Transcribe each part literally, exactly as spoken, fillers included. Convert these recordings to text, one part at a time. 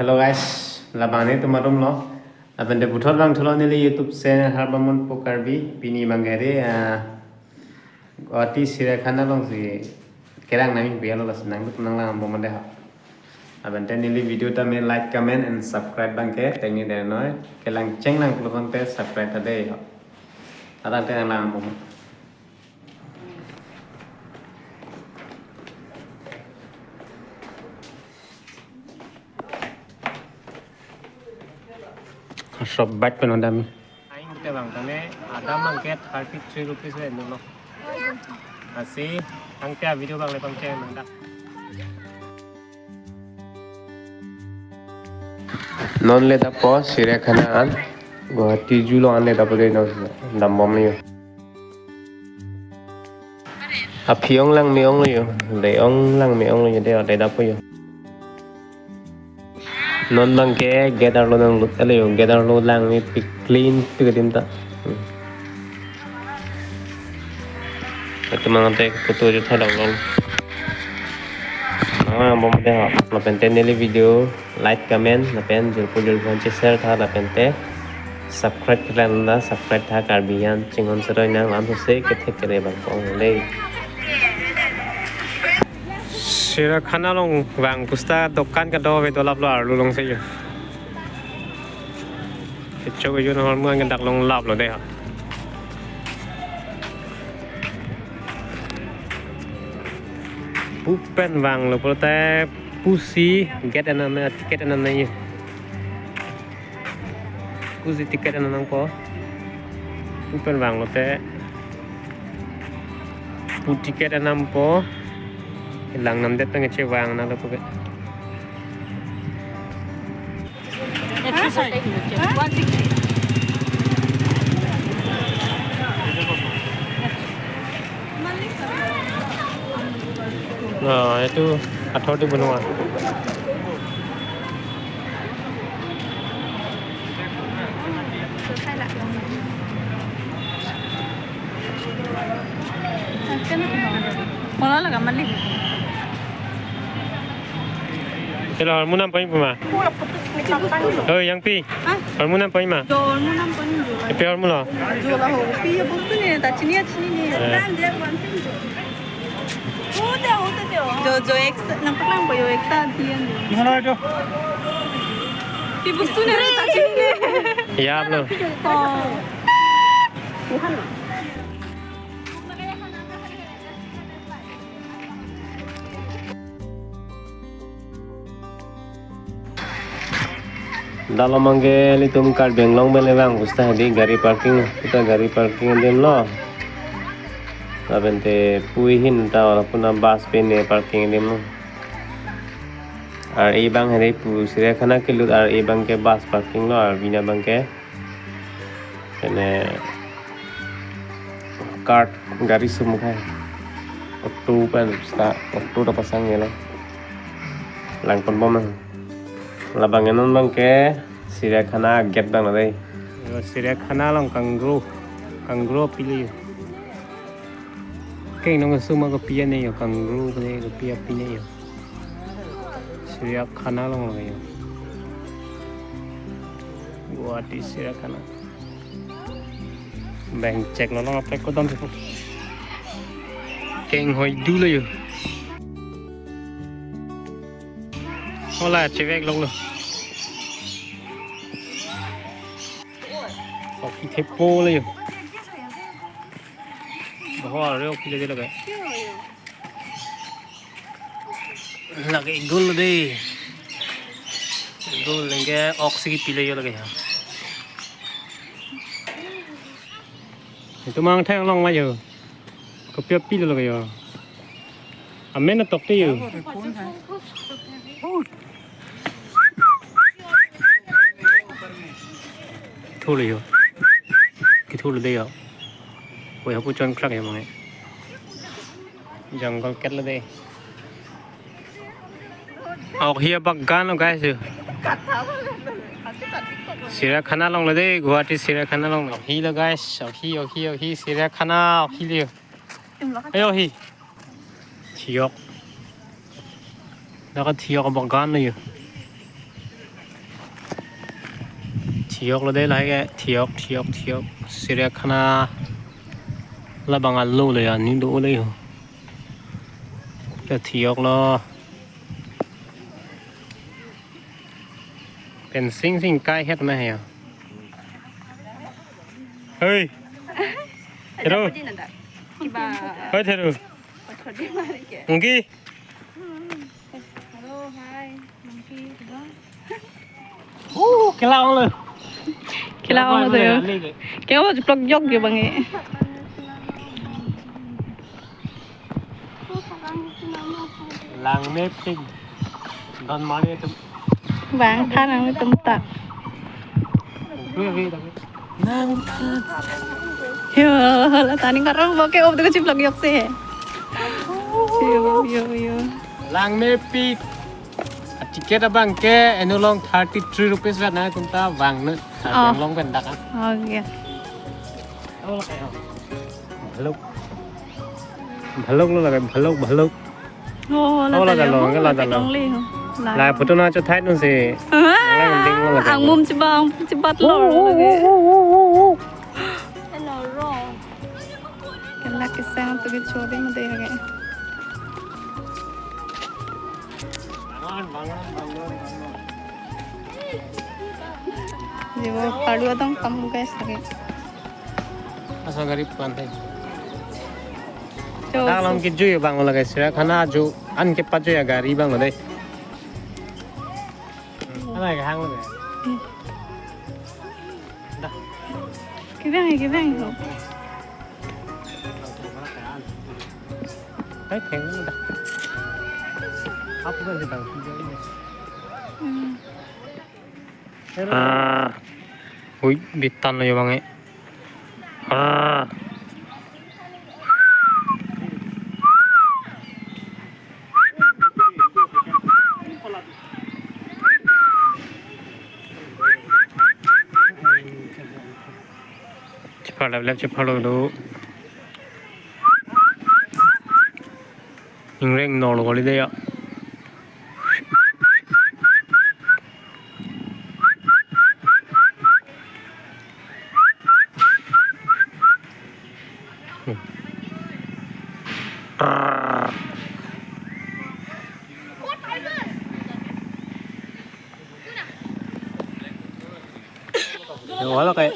Hello guys, labang netum arum lo. Lapen te puthot vangthulo neli YouTube channel Harbamon Pokarbi. Pini abang ke dei, ah, Guwahati Siriakhana alongsi kelang nangpi lo, lasi nangtum nanglang bom dei ho. Lapen te neli video tame like, comment and subscribe abang ke tengni dei noi. Kelang cheng lang pulo abang te subscribe tha dei ho. Ladak te nanglang bom. Sob bike pen adam. Aing te abang tame, adam abang ke thirty three rupees ve dolo. Lasi, ang te video abang le pangcheng nang dak. Non le dapo Siriakhana an, Guwahati Zoo along an le dapo dei non, dambom le yo. Aphi ong lang me ong lo yo, le ong lang me ong lo yo dei, dei dapo yo. Non abang ke gate arlo nanglut lo yo, gate arlo lang mepik clean pik adim ta. Hmm. Itum abang te photo jo tha dok long. Nang bom dei ho. Lapen te neli video like, comment, lapen jirpo jirpo aphan share tha, lapen te subscribe kelang ta subscribe tha, Karbi an chinghon seroi nang lam sose kethek kere abang ong dei. Siriakhana along vang pusta dokan kedo ave, dolap lo arlo alongsi yo. Kechok kejun ahormu an ke dak longlap lo dei ha. Pu pen vanglo pulote pusi gate anam, ticket anam nangji. Pusi ticket anam nangpo. Pu pen vanglo te pu ticket anampo. Lang namdet pen kechevang nanglo pu ke. Exercise. One sixty. Nah, itu authority benua. Mola laga malik. Hello, hormu nam pon ma? Oi, Yangpi. Hah? Hormu nam pon ma? Jo, hormu nam pon jo. Ipi hormu lo? Jo la ho, pi ya bostu ne, ta chini ya chini ne. Eh. Jo, jo, ek sa, nampak lang po yo, ek ta diyan ne. Mana itu? Pi bostu ne, ta chini ne. Ya, lo. Oh. Dak along abang ke ilitum Karbi Anglong pen le vang pusta hedi gari parking, puta gari parking adim lo. Lapen te pu ahin ta lapu na bus pen ne parking adim lo. Ar-e abang hedi pu Siriakhana kelut ar-e abang ke bus parking lo, arvi na abang ke kene cart gari sum khai. Auto pen sta auto ta pasang nelo. Lang pon bom nang. Labang ke non abang ke Siriakhana gate abang lo dei. Yo, Siriakhana along kangaroo. Kangaroo pilo yo. Keng nong suma ko pian ne yo, kangaroo ko ne ko pia pine yo. Siriakhana along lo yo. Guwahati Siriakhana. Bang chek lo long apek ko dam. Keng hoi du lo yo. Hola chevek long lo. Okhi thepo lo yo. Bahwa re okhi le de lo kai. Lake igul dei. Igul lengke oksi pilo yo lake ha. Itum angthek long ma yo. Kopi pilo lake yo. Amen atok te yo. Thulo yo. Kithulo dei yo. Oi hapu chon krak yo mangai. Jungle cat lo dei. Okhi abagan lo guys yo. Siriakhana along lo dei, Guwahati Siriakhana along lo. Okhi lo guys, okhi, okhi, okhi, Siriakhana, okhi lo yo. Ayo hi. Thiyok. Dak thiyok abagan lo yo. Thiyok lo dei lahai ke, thiyok, thiyok, thiyok. Siriakhana labang alo lo ya, ni do lo yo. Ya thiyok lo. Pen sing sing kai het ma ya. Hei. Hello. Kiba. Hei, Theru. Patro di mari ke. Monkey. Hello, hi. Monkey, kiba. Uh, kelang lo. Kelang lo tuh ya. Kelang lo, ceplok jok ya, Bang, ya. Langmepik. Don mari itu. Bang, than nangtum ta. Ui, ui, tapi. Yo, la tani karong bo ke op de cheplok jok si he. Yo, yo, yo. Langmepik. Ticket abang ke anu along thirty three rupees vet nangtum ta vang ne. Oh. Karbi Anglong pen dak an. Oh, iya. Oh, kayo. Bhaluk. Bhaluk lo lake, bhaluk, bhaluk. Oh, oh, la ta lo, oh, la ta lo. Longle ho. La photo nangchethai non si. Ah, lang ding lo lake. Angmum chibang, chibat lo lake. Eno ro. Kela kesang tu ke chode mo de lake. Jibo palu adong kam guys lake. Asa gari puan thai. Cho, dak along so kejui abang lo lake, Siriakhana ajo an kepajui agari abang lo dei. Ala ke hang lo dei. Eh. Dah. Kevang, kevang ho. Hai, theng dah. Apa kan sedang? Hmm. Ah. Ui, bitan lo ya bang eh. Ah. Chepharlap lap chepharlo lo. Ingreng nor lo kali dei ya. Yo, hala kai.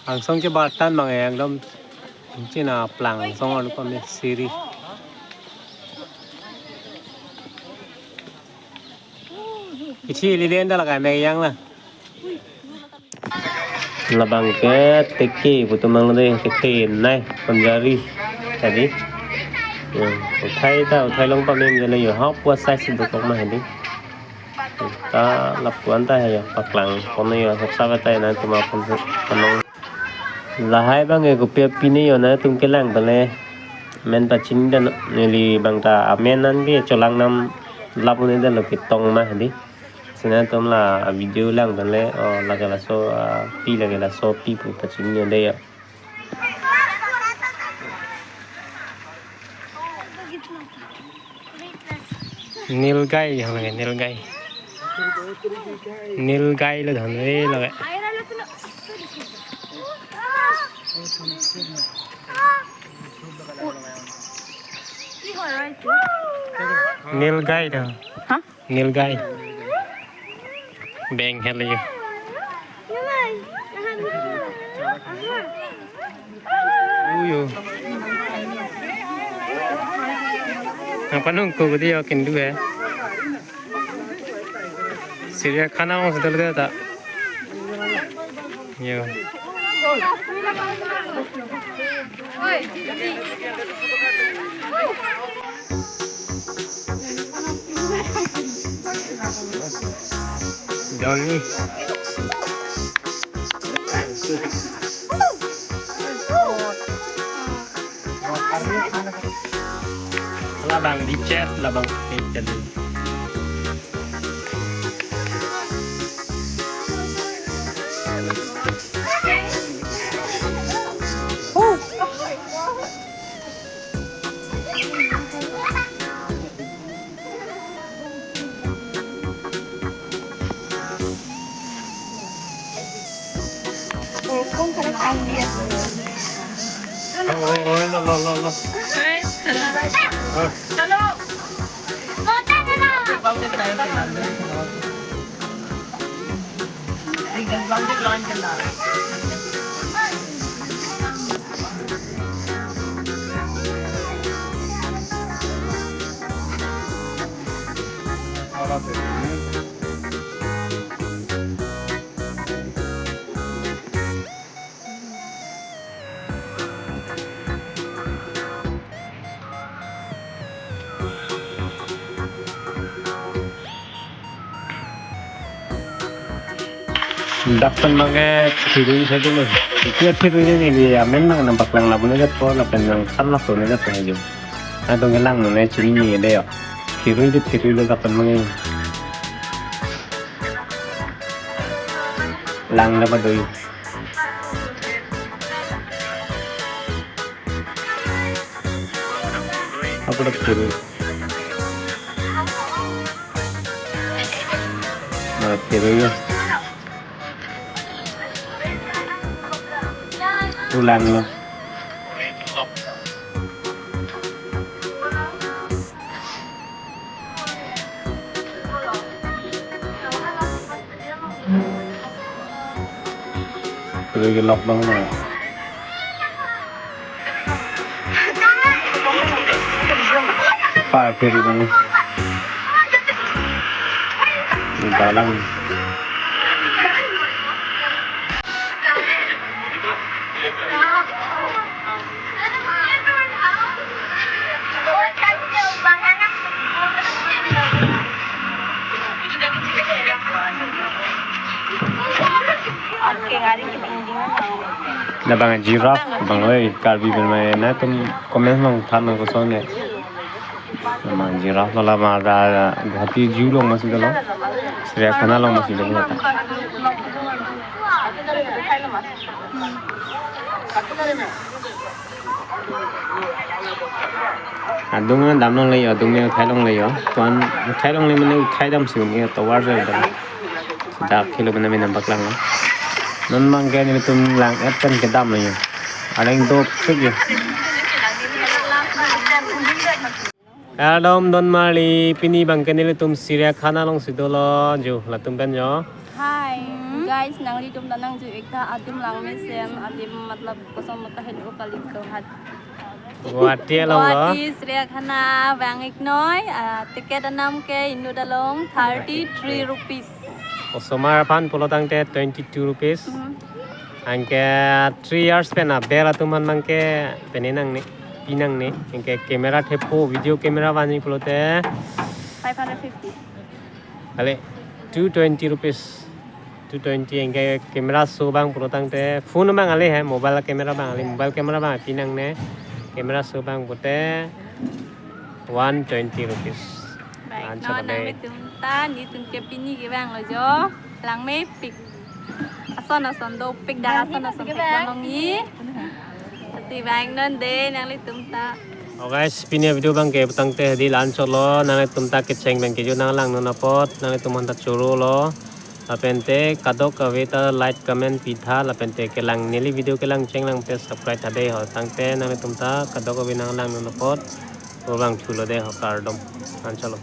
Angsong ke batan bang eh, ekdom china plang song alu kami siri. Kichi liden da lagai me yang la. Labang ke teke putu mang lo dei, teke nai, ponjari tadi. Ya, uthai ta, uthai long pamem jale yo, hap wa size dokok ma hedi. Ta lapuan ta he yo, paklang kono yo, hepsa beta nangtum aphan si kono. Lahai bang e kopi apine yo nangtum kelang tale. Men ta chini dan neli bang ta amen an bi cholang nam lap ne dan lo ketong ma hedi. Si nangtum la video lang tale, oh, lake laso, ah, pi lake laso pi pu ta chini yo dei yo. Nilgai, hong lake nilgai. Nilgai lo dhon re lo. Nilgai do. Hah? Nilgai. Beng hel ye. Uyo. Apa nung ko dia kindu eh. Siriakhana ong sedal ta. Yo. Johnny. Labang di chat, labang di chat. Oh, oh, oh, lo, lo, lo, lo. Dak pen abangke thirui saja lo. Itu thirui ni, ni amen nang nang paklang labu ni jat po, lapen nang san laso ni jat po ajo. Adung kelang nang ne chini ni de yo. Thirui de thirui lo dak pen abangke. Lang le ba doi. Apa dak thirui? Nah, thirui ya. Ulang lo. Lagi lockdown na. Par peri bang. Dalang. Labang giraffe, bang oi, Karbi pen mai na tum comment along than nang koson ne. Labang giraffe lo, labang ada Guwahati Zoo along masi dolo. Chiriyakhana along masi dolo ta. Adung an dam longle yo, adung ne uthai longle yo. Tuan uthai longle mane uthai damsi un-e tovar jo dam. Dak kilo bena bena paklang lo. Non abangke nelitum lang-et pen kedam lo yo. Areng dopik yo. Kardom donmarli, pini abangke nelitum Chiriyakhana alongsi dolo jo, latum pen jo. Hi, guys, nanglitum ta nangjo-ik tha, adim langmesen, adim matlab koson mata helo kali ko hat. Guwahati along lo. Guwahati Chiriyakhana vang-iknoi, ah, ticket anam ke inut along thirty-three rupees. Osomar aphan pulo tangte twenty-two rupees. Mhm. Anke three years pen aber atum aphan abangke pene nangne, pi nangne. Anke camera thepo, video camera vanji pulote five hundred fifty. Ale, two twenty rupees. Two twenty anke camera show abang pulo tangte phone abang ale he, mobile camera abang ale, mobile camera abang pi nangne, camera show abang pute one twenty rupees. Baik, answer no, dei. Nanglitum ta, nelitum ke pini kevang lo jo, langmepik. Ason ason dopik dak, ason ason pik nangji. Ati vang non dei nanglitum ta. Oh guys, pini video abangke pu tangte hedi la-anchot lo, nanglitum ta kecheng pen kejo nanglang non apot, nanglitum aphan ta choro lo. Lapente kadokave ta like, comment pitha, lapente kelang neli video kelang chenglang te subscribe tha dei ho. Tangte nanglitum ta kadokave nanglang non apot, kurvangthu lo dei ho, kardom. Anchot lo.